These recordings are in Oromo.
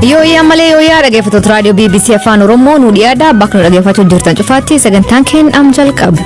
Yooyyaa malee yooyyaa dhaggeeffattoota raadiyoo BBC Afaan Oromoo nu dhiyaadha. Bakka nu dhaggeeffachuu jirtan cufaatti sagantaan keenya am jalqabe.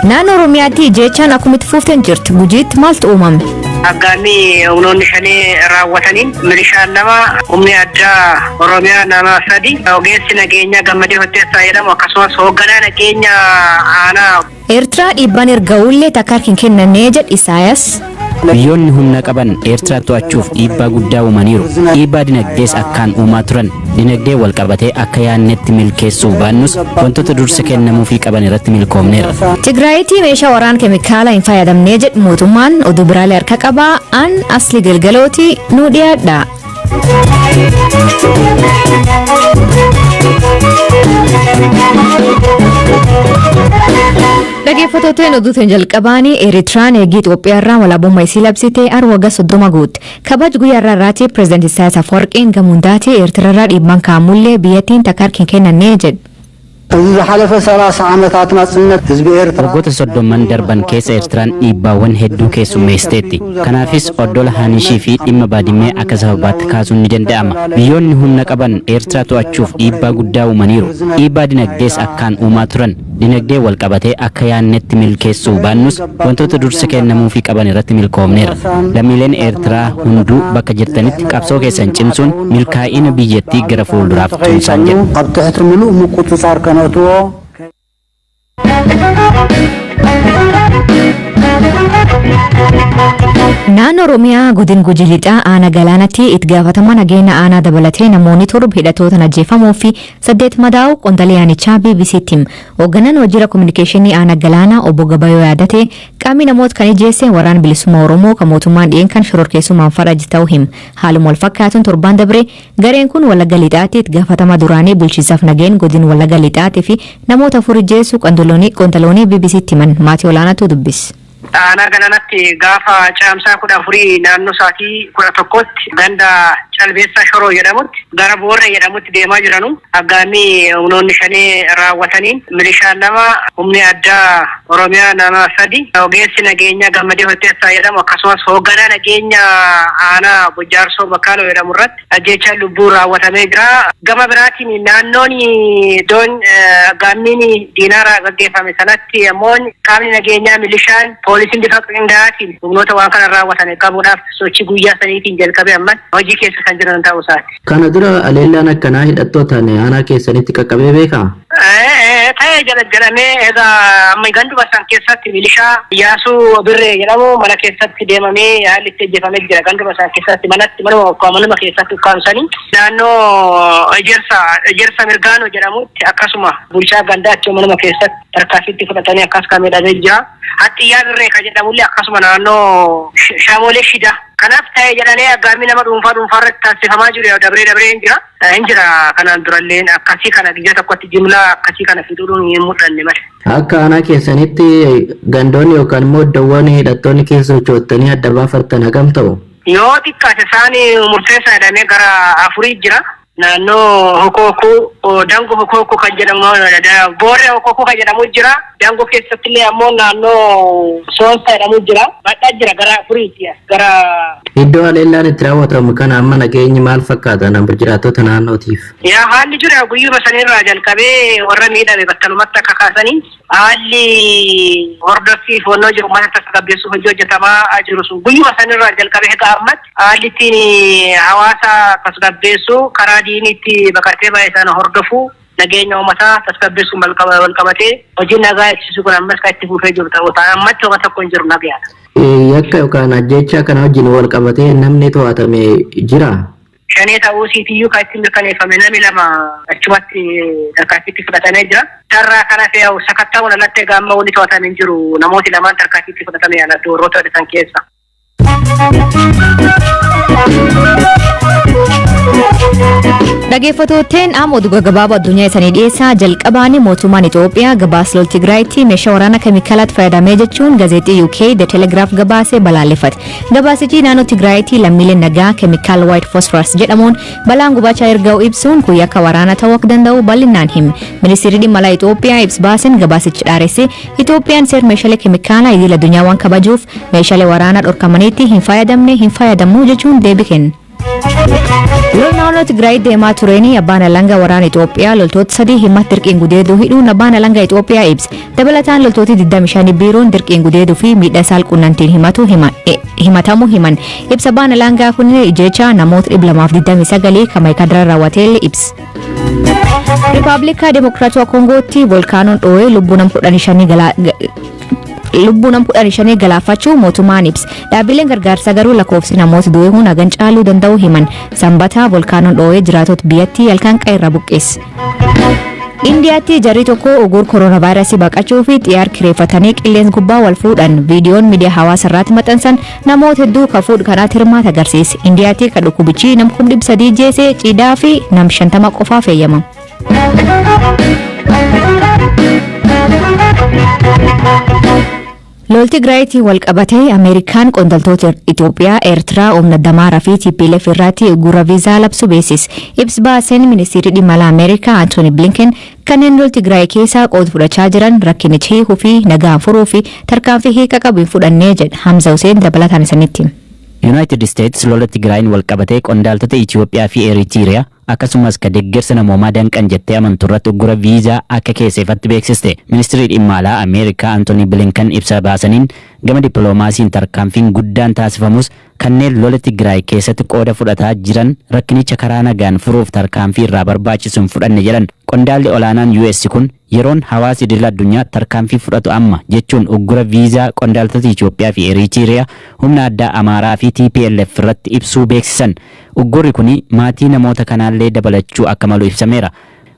Naannoo Oromiyaatti jechaan akkuma itti fuufteen jirti. Gujiitti maaltu uumame? Aggaamii humnoonni shanii raawwataniin milishaan 2, humni addaa Oromiyaa nama 3, ogeessi nageenyaa Gammadee Hotteessaa jedhamu akkasumas hoogganaa nageenya aanaa. Eertiraa dhiibbaan erga'ullee takka harki hin kennanne jedhe Isaayaas. Biyyoonni humna qaban Eertiraa to'achuuf dhiibbaa guddaa uumaniiru. Dhiibbaa dinagdees akkaan uumaa turan. Dinagdee wal qabatee akka yaadnetti milkeessuu baannus wantoota dursa kennamuufii qaban irratti milkoomneerra. Tigraayitti meeshaa waraana keemikaala hin fayyadamnee jedhu mootummaan oduu biraalee harka qabaa an asli galgalooti nu dhiyaadha. Dhaggeeffattooteen oduutiin jalqabaanii Eritiraan eegii Itoophiyaa irraa walaabummaa isii labsite har waggaa 30 guutte. Kabaj guyyaa irraa irraatti pireezidaantii Isaayyaas Afwarqiin gamuundaati Eertiraa irraa dhiibbaan kaa'amullee biyyattiin takka harki hin kennannee jedhe. እዚ ዝሓለፈ 30 ዓመታት ናጽነት ህዝቢ ኤርትራ Waggoota soddomman darban keessa Eertiraan dhiibbaawwan hedduu keessummeessiteetti. Kanaafis oddola Haanishii fi dhimma Baadimmee akka sababaatti kaasuun ni danda'ama. Biyyoonni humna qaban Eertiraa to'achuuf dhiibbaa guddaa uumaniiru. Dhiibbaa dinagdees akkaan uumaa turan. Dinagdee wal qabatee akka yaadnetti milkeessuu baannus wantoota dursa kennamuufii qaban irratti milkoomneerra. Lammiileen Eertiraa hunduu bakka jirtanitti qabsoo keessan cimsuun milkaa'ina biyyattii gara fuulduraaf tumsaan jedha. ኣብ ትሕቲ ምሉእ ምቁፅፃር ከነእትዎ Naannoo Oromiyaa godin Gujii Lixaa aanaa Galaanatti itti gaafatamaa nageenya aanaa dabalatee namoonni 7 hidhattootaan ajjeefamuu fi 8 madaa'uu qondaalli aanichaa BBC'tti hime. Hoogganaan waajjira kominikeeshinii aanaa Galaanaa obbo Gabayoo yaadate qaamni namoota kan ijjeesse waraana bilisummaa Oromoo kan mootummaan dhi'een kan shororkeessummaan farraje ta'uu hima. Haaluma wal fakkaatuun torbaan dabre gareen kun Wallagga Lixaatti itti gaafatamaa duraanii bulchiinsaaf nageen godin Wallagga Lixaatii fi namoota 4 ijjeessuu qondaloonii BBC'tti himan. Maatii olaanaatu dubbise. Aanaa Galaanatti gaafa caamsaa 14 naannoo sa'aatii 11tti ganda Calbeessaa Shoroo jedhamutti gara Boorree jedhamutti deemaa jiranu aggaamii humnoonni shanii raawwataniin milishaan 2, humni addaa Oromiyaa nama 3, ogeessi nageenyaa Gammadee Hotteessaa jedhamu akkasumas hoogganaa nageenya aanaa obbo Jaarsoo Bakkaaloo jedhamu irratti ajjeechaan lubbuu raawwatamee jira. Gama biraatiin naannoon iddoon aggaammiin diinaa gaggeeffame sanatti ammoo qaamni nageenyaa milishaan poolisiin bifa qindaa'aatiin humnoota waan kana raawwatan qabuudhaaf sochii guyyaa saniitiin jalqabee ammas hojii keessa kan jiran ta'uu isaati. Kana dura aleellaan akkanaa hidhattootaan aanaa keessanitti qaqqabee beekaa? Ta'ee jala jedhamee egaa amma ganduma san keessatti milishaa Iyyaasuu Birree jedhamu mana keessatti deemamee haalli itti ajjeefamee jira. Ganduma san keessatti manatti manuma keessatti ukkaamsanii naannoo ejersa Mirgaanoo jedhamutti akkasuma bulchaa gandaa achi manuma keessatti tarkaanfiitti fudhatanii akkas kan miidhamee jira. Haxxiyyaa Birree kan jedhamullee akkasuma naannoo Shamolee Shida. Kanaaf ta'ee jedhanii aggaammii nama dhuunfaa dhuunfaa irratti taasifamaa jiru dabree dabree hin jira. Hin jira kanaan durallee akkasii kana biyya tokkotti jimlaa akkasii kana fiduudhaan hin mul'anne malee. Akka aanaa keessanitti gandoonni yookaan immoo iddoowwan hidhattoonni keessa socho'attanii adda baafattan hagam ta'u? Yoo xiqqaate isaan murteessaa jedhamee gara 4 jira. Naannoo Hokookuu, Dangoo Hokookuu kan jedhamu, Booree Hokookuu kan jedhamu jira. Dangoo keessatti illee ammoo naannoo Soonsaa jedhamu jira. Bal'aa jira gara 4 gara. Iddoo haleellaan itti raawwatamu kana amma nageenyi maal fakkaata nama jiraattota naannootiif? Yaa haalli jira guyyuma sanirraa jalqabee warra miidhame battalumatti akka kaasanii haalli hordoffii foonnoo jiru uummata tasgabbeessuuf hojii hojjetamaa jiru sun guyyuma sanirraa jalqabee hanga ammatti haalli ittiin hawaasa tasgabbeessuu karaa diiniitti baqatee ba'e sana hordofuu nageenya uummataa tasgabbeessuun wal qabatee hojiin nagaa eegsisu kun ammas kan itti fufee jiru ta'uu ta'a. Ammatti waan tokko hin jiru nagaadha. Yakka yookaan ajjeechaa kana wajjin wal qabatee namni to'atame jira? Shanee ta'uu siitiyyuu kan itti mirkaneeffame namni 2 achumatti tarkaanfiitti fudhatamee jira. Sarraa kana fe'u sakatta'uun alatti egaa amma wanni to'atame hin jiru. Namooti lamaan tarkaanfiitti fudhatame alatti warroota hidhatan keessa. Dhaggeeffattootteen amma oduu gaggabaaboo addunyaa isanii dhiyeessaa. Jalqabaanii mootummaan Itoophiyaa gabaasa lol Tigraayitti meeshaa waraanaa keemikaalaatti fayyadamee jechuun gazeexii UK The Telegraph gabaasee balaaleffate. Gabaasichi naannoo Tigraayitti lammiileen nagaa keemikaal White Phosphorus jedhamuun balaan gubachaa erga'u ibsuun kun yakka waraanaa ta'uu akka danda'u bal'inaan hime. Ministeerri dhimma alaa Itoophiyaa ibsa baaseen gabaasichi dhaaresse. Itoophiyaan seera meeshaalee keemikaalaa idil addunyaa waan kabajuuf meeshaalee waraanaa dhorkamaniitti hin fayyadamne, hin fayyadamnu jechuun deebii kenne. Lola naannoo Tigraay deemaa tureen abbaan alangaa waraana Itoophiyaa loltoota sadii himatti dirqiin gudeeduu hidhuun abbaan alangaa Itoophiyaa ibse. Dabalataan loltooti 25 biiroon dirqiin gudeeduu fi miidhaa saalqunnamtiin himatu himatamuu himan. Ibsa abbaan alangaa kun jecha namoota 229 kan Maayikadraa raawwatee ibsa. Rippaabilika Dimokiraatawaa Koongootti volkaanoon dhoo'ee lubbuu nam 15 galaafachuu mootummaan ibsa. Dhaabbileen gargaarsaa garuu lakkoofsi namoota du'e hun hagan caaluu danda'u himan. Sanbata volkaanoon dhoo'ee jiraatota biyyattii halkan qeerra buqqeesse. Indiyaatti jarri tokko ugur kooronaavaayirasii baqachuu fi xiyyaara kireeffatanii qilleensa gubbaa wal fuudhan. Viidiyoon miidiyaa hawaasaa irratti maxxansan namoota hedduu ka fuudhu kanaatti hirmaata agarsiise. Indiyaatti kan dhukkubichi nam 300,000 jeese cidhaa fi nam 50 qofaaf eeyyamama. Lol Tigraayitiin wal qabatee Ameerikaan qondaaltota Itoophiyaa, Eertiraa, humna Damaaraa fi TPLF irratti uggura viizaa labsuu beeksise. Ibsa baaseen ministeerri dhimma alaa Ameerikaa Antooni Blinken kanneen lol Tigraay keessaa qooda fudhachaa jiran rakkinicha hiikuu fi nagaan furuu fi tarkaanfii hiika qabu hin fudhannee jedha. Hamza Hussein dabalataan isinitti. Yuunaayitid Isteetsi lola Tigraayin wal qabatee qondaaltota Itoophiyaa fi Eritiriyaa akkasumas ka deeggarsa namoomaa danqan jettee amantu irratti uggura viizaa akka keesseefatti beeksiste. Ministeerri dhimma alaa Ameerikaa Antooni Blinken ibsa baasaniin gama dippiloomaasiin tarkaanfiin guddaan taasifamus kanneen lola Tigraay keessatti qooda fudhataa jiran rakkinicha karaa nagaan furuuf tarkaanfii irraa barbaachisu hin fudhanne jedhan. Qondaalli olaanaan US kun yeroon hawaasi idil addunyaa tarkaanfii fudhatu amma jechuun uggura viizaa qondaaltota Itoophiyaa fi Eritiriyaa, humna addaa Amaaraa fi TPLF irratti ibsuu beeksisan. Uggurri kuni maatii namoota kanaallee dabalachuu akka malu ibsameera.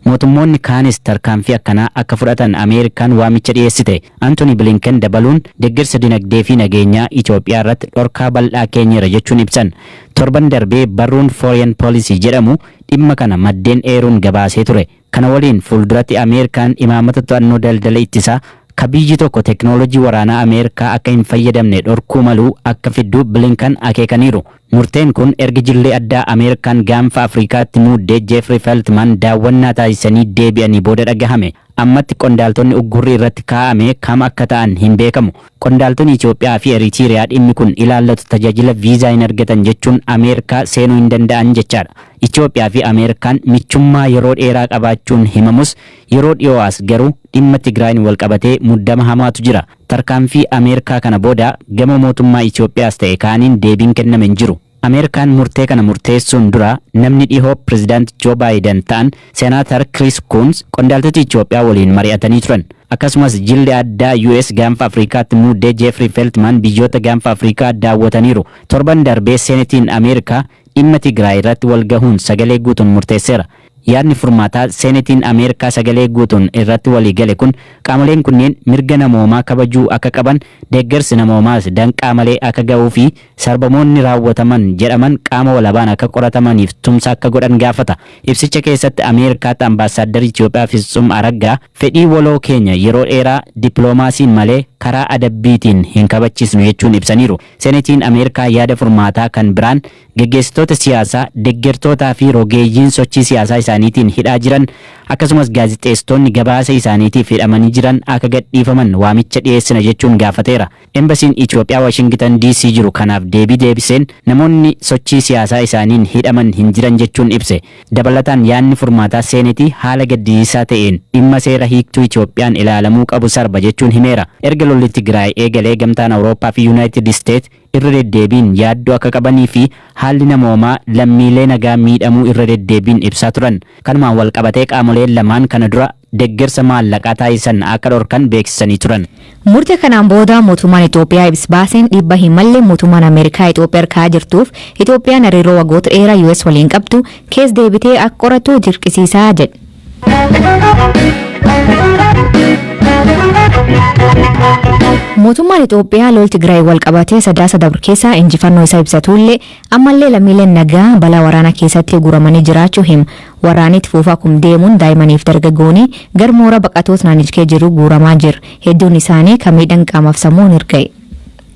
Mootummoonni kaanis tarkaanfii akkanaa akka fudhatan Ameerikaan waamicha dhiyeessite. Anthony Blinken dabaluun deeggarsa dinagdee fi nageenyaa Itoophiyaa irratti dhorkaa bal'aa keenyeera jechuun ibsan. Torban darbee barruun Foreign Policy jedhamu dhimma kana maddeen eeruun gabaasee ture. Kana waliin fuulduratti Ameerikaan imaammata to'annoo daldala ittisaa ka biyyi tokko teknoolojii waraanaa Ameerikaa akka hin fayyadamne dhorkuu maluu akka fiddu Blinken akeekaniiru. Murteen kun erga jillee addaa Ameerikaan gaanfa Afrikaatti muuddee Jeffrey Feltman daawwannaa taasisanii deebi'anii booda dhagahame. Ammatti qondaaltonni uggurri irratti kaa'ame kam akka ta'an hin beekamu. Qondaaltonni Itoophiyaa fi Eritiriyaa dhimmi kun ilaallatu tajaajila viizaa hin argatan jechuun Ameerikaa seenuu hin danda'an jechaadha. Itoophiyaa fi Ameerikaan michummaa yeroo dheeraa qabaachuun himamus yeroo dhiyoo as garuu dhimma Tigraayin wal qabatee muddama hamaatu jira. Tarkaanfii Ameerikaa kana booda gama mootummaa Itoophiyaas ta'e kaaniin deebiin kenname hin jiru. Ameerikaan murtee kana murteessuun dura namni dhihoo pirezidaant Joo Baayiden ta'an Seenaatar Chris Coons qondaaltota Itoophiyaa waliin mari'atanii turan. Akkasumas jilli addaa US gaanfa Afrikaatti muuddee Jeffrey Feltman biyyoota gaanfa Afrikaa daawwataniiru. Torban darbee Seenetiin Ameerikaa dhimma Tigraay irratti wal gahuun sagalee guutuun murteesseera. Yaadni furmaataa Seenetiin Ameerikaa sagalee guutuun irratti walii gale kun qaamoleen kunneen mirga namoomaa kabajuu akka qaban, deeggarsi namoomaas danqaa malee akka ga'uu fi sarbamoonni raawwataman jedhaman qaama walabaan akka qoratamaniif tumsa akka godhan gaafata. Ibsicha keessatti Ameerikaatti ambaasaaddar Itoophiyaa Fitsum Araggaa fedhii waloo keenya yeroo dheeraa dippiloomaasiin malee karaa adabbiitiin hin kabachiisnu jechuun ibsaniiru. Seenetiin Ameerikaa yaada furmaataa kan biraan geggeessitoota siyaasaa, deeggartootaa fi rogeeyyiin sochii siyaasaa isaaniitiin hidhaa jiran akkasumas gaazixeessitoonni gabaasa isaaniitiif hidhamanii jiran akka gadhiifaman waamicha dhiyeessina jechuun gaafateera. Embasiin Itoophiyaa Waashingtan DC jiru kanaaf deebii deebiseen namoonni sochii siyaasaa isaaniin hidhaman hin jiran jechuun ibse. Dabalataan yaadni furmaataa seenetii haala gaddisiisaa ta'een dhimma seera hiiktuu Itoophiyaan ilaalamuu qabu sarba jechuun himeera. Erga lolli Tigraay eegalee gamtaan Awurooppaa fi Yuunaayitid Isteet irra deddeebiin yaaddoo akka qabanii fi haalli namoomaa lammiilee nagaa miidhamuu irra deddeebiin ibsaa turan. Kanumaan wal qabatee qaamoleen lamaan kana dura deeggarsa maallaqaa taasisan akka dhorkan beeksisanii turan. Murtee kanaan booda mootummaan Itoophiyaa ibsa baaseen dhiibbaa hin malle mootummaan Ameerikaa Itoophiyaa harkaa jirtuuf Itoophiyaan hariiroo waggoota dheeraa US waliin qabdu keessa deebitee akka qoratu dirqisiisaa jedhe. Mootummaan Itoophiyaa lol Tigraay wal qabatee Sadaasa dabre keessa injifannoo isaa ibsatullee, ammallee lammiileen nagaa balaa waraanaa keessatti guuramanii jiraachuu hima. Waraanni itti fufaa kun deemuun daa'immaniif dargaggoonni gara mooraa baqattoota naannicha jiru guuramaa jira. Hedduun isaanii kan miidhaan qaamaaf sammuu hin ga'e.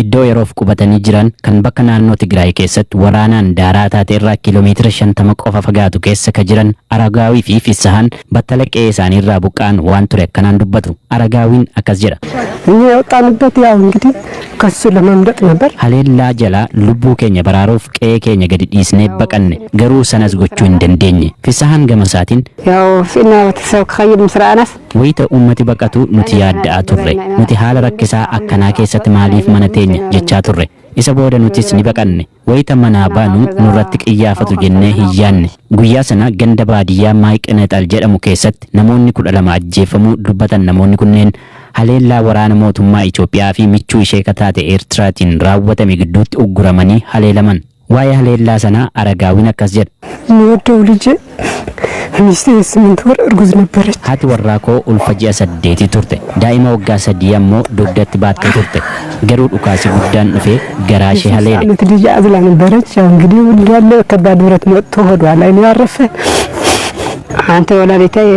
Iddoo yeroof qubatanii jiran kan bakka naannoo Tigraay keessatti waraanaan daaraa taate irraa kiiloomeetira 50 qofa fagaatu keessa ka jiran Aragaawii fi Fissahaan battala qe'ee isaaniirraa buqqa'an waan ture akkanaan dubbatu. Aragaawiin akkas jedha. እኛ የወጣንበት ያው እንግዲህ ከሱ ለማምለጥ ነበር። Haleellaa jalaa lubbuu keenya baraaruuf qe'ee keenya gadi dhiisnee baqanne, garuu sanas gochuu hin dandeenye. Fissahaan gama isaatiin, ያው ፊና ቤተሰብ ክኸይድ ምስ ረኣናስ wayita uummati baqatu nuti yaadda'aa turre. Nuti haala rakkisaa akkanaa keessatti maaliif mana teenya jechaa turre. Isa booda nutis ni baqanne. Wayita manaa baanu nurratti qiyyaafatu jennee hin yaanne. Guyyaa sana ganda baadiyyaa Maayiqinexal jedhamu keessatti namoonni 12 ajjeefamuu dubbatan. Namoonni kunneen haleellaa waraana mootummaa Itoophiyaa fi michuu ishee kataate Eertiraatiin raawwatame gidduutti ugguramanii haleelaman. Waa'ee haleellaa sanaa Aragaawin akkas jedha. የሚወደው ልጄ ሚስቴ የ8 ወር እርጉዝ ነበረች። Haati warraa koo ulfa ji'a 8 turte. Daa'ima waggaa 3 ammoo dugdatti baattee turte. Garuu dhukaasi guddaan dhufee garaa ishee የሶስት haleele. ዓመት ልጅ አዝላ ነበረች። ያው እንግዲህ እንዳለ ከባድ ብረት መጥቶ ሆዷ ላይ ነው ያረፈ። ሓንቲ ወላዲተይ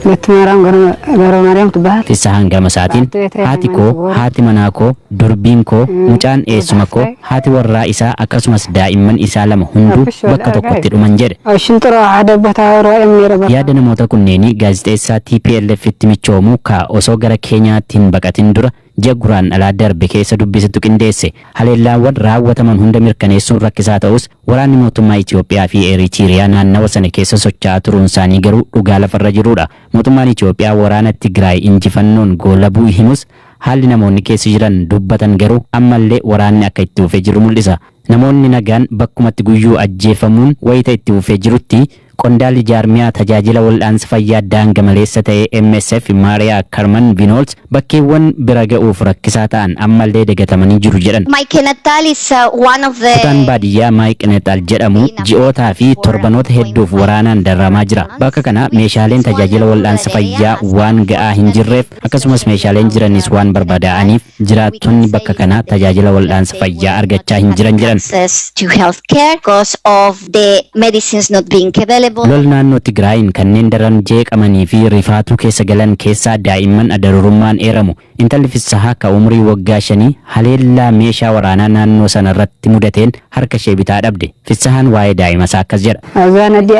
ነቲ ማርያም ገብረ ማርያም ትበሃል። Fissahaan gama isaatiin, haati koo, haati manaa koo, durbiin koo, mucaan eessuma koo, haati warraa isaa akkasumas daa'imman isaa lama hunduu bakka tokkotti dhuman jedhe. ኣብ ሽንጥሮ ሓደ ቦታ ርኦም ነይረ። Yaada namoota kunneenii gaazexeessaa TPLF itti michoomuu ka osoo gara Keenyaatti hin baqatin dura ji'a Guraandhalaa darbe keessa dubbisetu qindeesse. Haleellaawwan raawwataman hunda mirkaneessuun rakkisaa ta'us, waraanni mootummaa Itoophiyaa fi Eritiriyaa naannawa sana keessa socho'aa turuun isaanii garuu dhugaa lafarra jirudha. Mootummaan Itoophiyaa waraana Tigraay injifannoon goolabuu himus, haalli namoonni keessa jiran dubbatan garuu ammallee waraanni akka itti fufee jiru mul'isa. Namoonni nagaan bakkumatti guyyuu ajjeefamuun wayita itti fufee jirutti, qondaalli jaarmiyaa tajaajila wal'aansa fayyaa daanga maleessa ta'e MSF Maariyaa Karman Vinols bakkeewwan bira ga'uuf rakkisaa ta'an ammallee dagatamanii jiru jedhan. Maikenettal is one of the Kutaan baadiyyaa Maayiqinexal jedhamu ji'ootaa fi torbanoota hedduuf waraanaan darramaa jira. Bakka kana meeshaaleen tajaajila wal'aansa fayyaa waan ga'aa hin jirreef, akkasumas meeshaaleen jiranis waan barbadaa'aniif, jiraattonni bakka kanaa tajaajila wal'aansa fayyaa argachaa hin jiran jedhan. Access to healthcare because of the medicines not being available. Lol naannoo Tigraayin kanneen daran jeeqamanii fi rifaatuu keessa galan keessaa daa'imman adarurummaan eeramu. Intalli Fissahaa ka umurii waggaa 5 haleellaa meeshaa waraanaa naannoo sana irratti mudateen harka ishee bitaa dhabde. Fissahaan waa'ee daa'ima isaa akkas jedha. እዛ ነዲኣ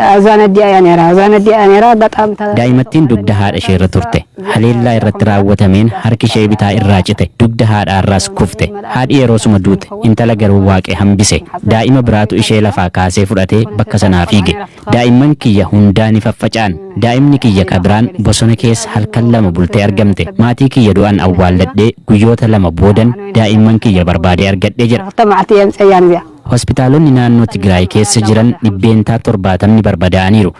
እያ ነይራ፣ እዛ ነዲኣ ነይራ ኣጋጣሚ። Daa'imattiin dugda haadha ishee irra turte. Haleellaa irratti raawwatameen harki ishee bitaa irraa cite. Dugda haadhaarraas kufte. Haadhi yeroo suma duute. Intala garuu waaqe hambise. Daa'ima biraatu ishee lafaa kaasee fudhatee bakka sanaa fiige. Daa'imman kiyya hundaa ni faffaca'an. Daa'imni kiyya kabiraan bosona keessa halkan 2 bultee argamte. Maatii kiyya du'an awwaalladhee guyyoota 2 boodan daa'imman kiyya barbaadee argadhee jira. 2 መዓልቲ እየ ምፀያን እዚኣ። Hospitaalonni naannoo Tigraay keessa jiran 70% barbadaa'aniiru.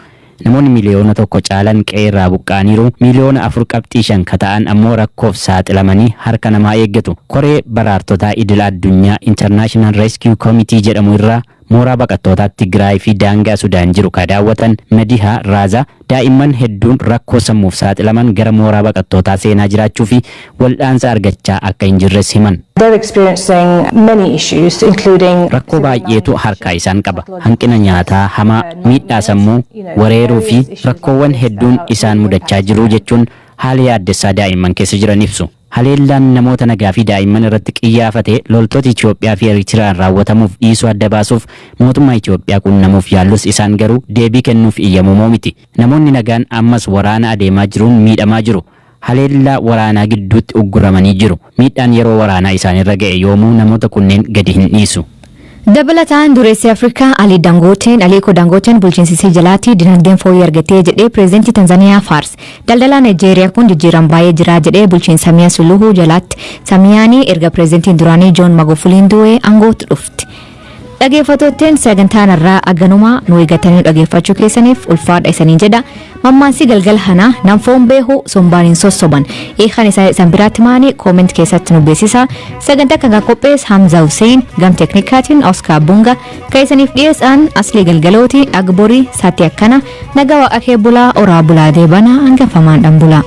Namoonni 1 miiliyoona caalan qe'ee irraa buqqa'aniiru. 4.5 miiliyoona ka ta'an ammoo rakkoof saaxilamanii harka namaa eeggatu. Koree baraartotaa idila addunyaa International Rescue Committee jedhamu irraa mooraa baqattootaa Tigraay fi daangaa Sudaan jiru ka daawwatan Madihaa Raazaa, daa'imman hedduun rakkoo sammuuf saaxilaman gara mooraa baqattootaa seenaa jiraachuu fi wal'aansa argachaa akka hin jirres himan. They're experiencing many issues, including Rakkoo baay'eetu harkaa isaan qaba. Hanqina nyaataa hamaa, miidhaa sammuu, wareeruu fi rakkoowwan hedduun isaan mudachaa jiru jechuun haala yaaddessaa daa'imman keessa jiran ibsu. Haleellaan namoota nagaa fi daa'imman irratti qiyyaafate loltoota Itoophiyaa fi Eritiraan raawwatamuuf dhiisuu adda baasuuf mootummaa Itoophiyaa qunnamuuf yaallus, isaan garuu deebii kennuuf iyyamamoo miti. Namoonni nagaan ammas waraana adeemaa jiruun miidhamaa jiru. Haleellaa waraanaa gidduutti ugguramanii jiru. Miidhaan yeroo waraanaa isaanirra ga'e yoomuu namoota kunneen gadi hin dhiisu. Dabalataan dureessi Afrikaa Ali Dangooteen, Aliko Dangooteen, bulchiinsisii jalaatti dinagdeen fooyyee argatee jedhee pireezidantii Tanzaniyaa faarse. Daldalaa Naayijeeriyaa kun jijjiiran baay'ee jira jedhee bulchiinsa Samiyaa Suluhuu jalaatti. Samiyaanii erga pireezidantiin duraanii Joon Magufuliin du'ee aangootti dhufte. Dhaggeeffattootteen, sagantaan irraa aganuma. Nu eeggatanii dhaggeeffachuu keessaniif ulfaadha isaniin jedha. Mammaansi galgal hanaa nam foon beeku sombaan hin sossoban. Hiikan isaa isan biraatti maanii comment keessatti nu beeksisa. Sagantaa kan qophees Hamza Hussein, gam teeknikaatiin Oscar Bunga, kan isaniif dhiyeessan Aslii Galgalooti. Agborii saatti akkana nagaa waaqa kee bulaa, oraa bulaa, deebanaa hangafamaan dhan bulaa.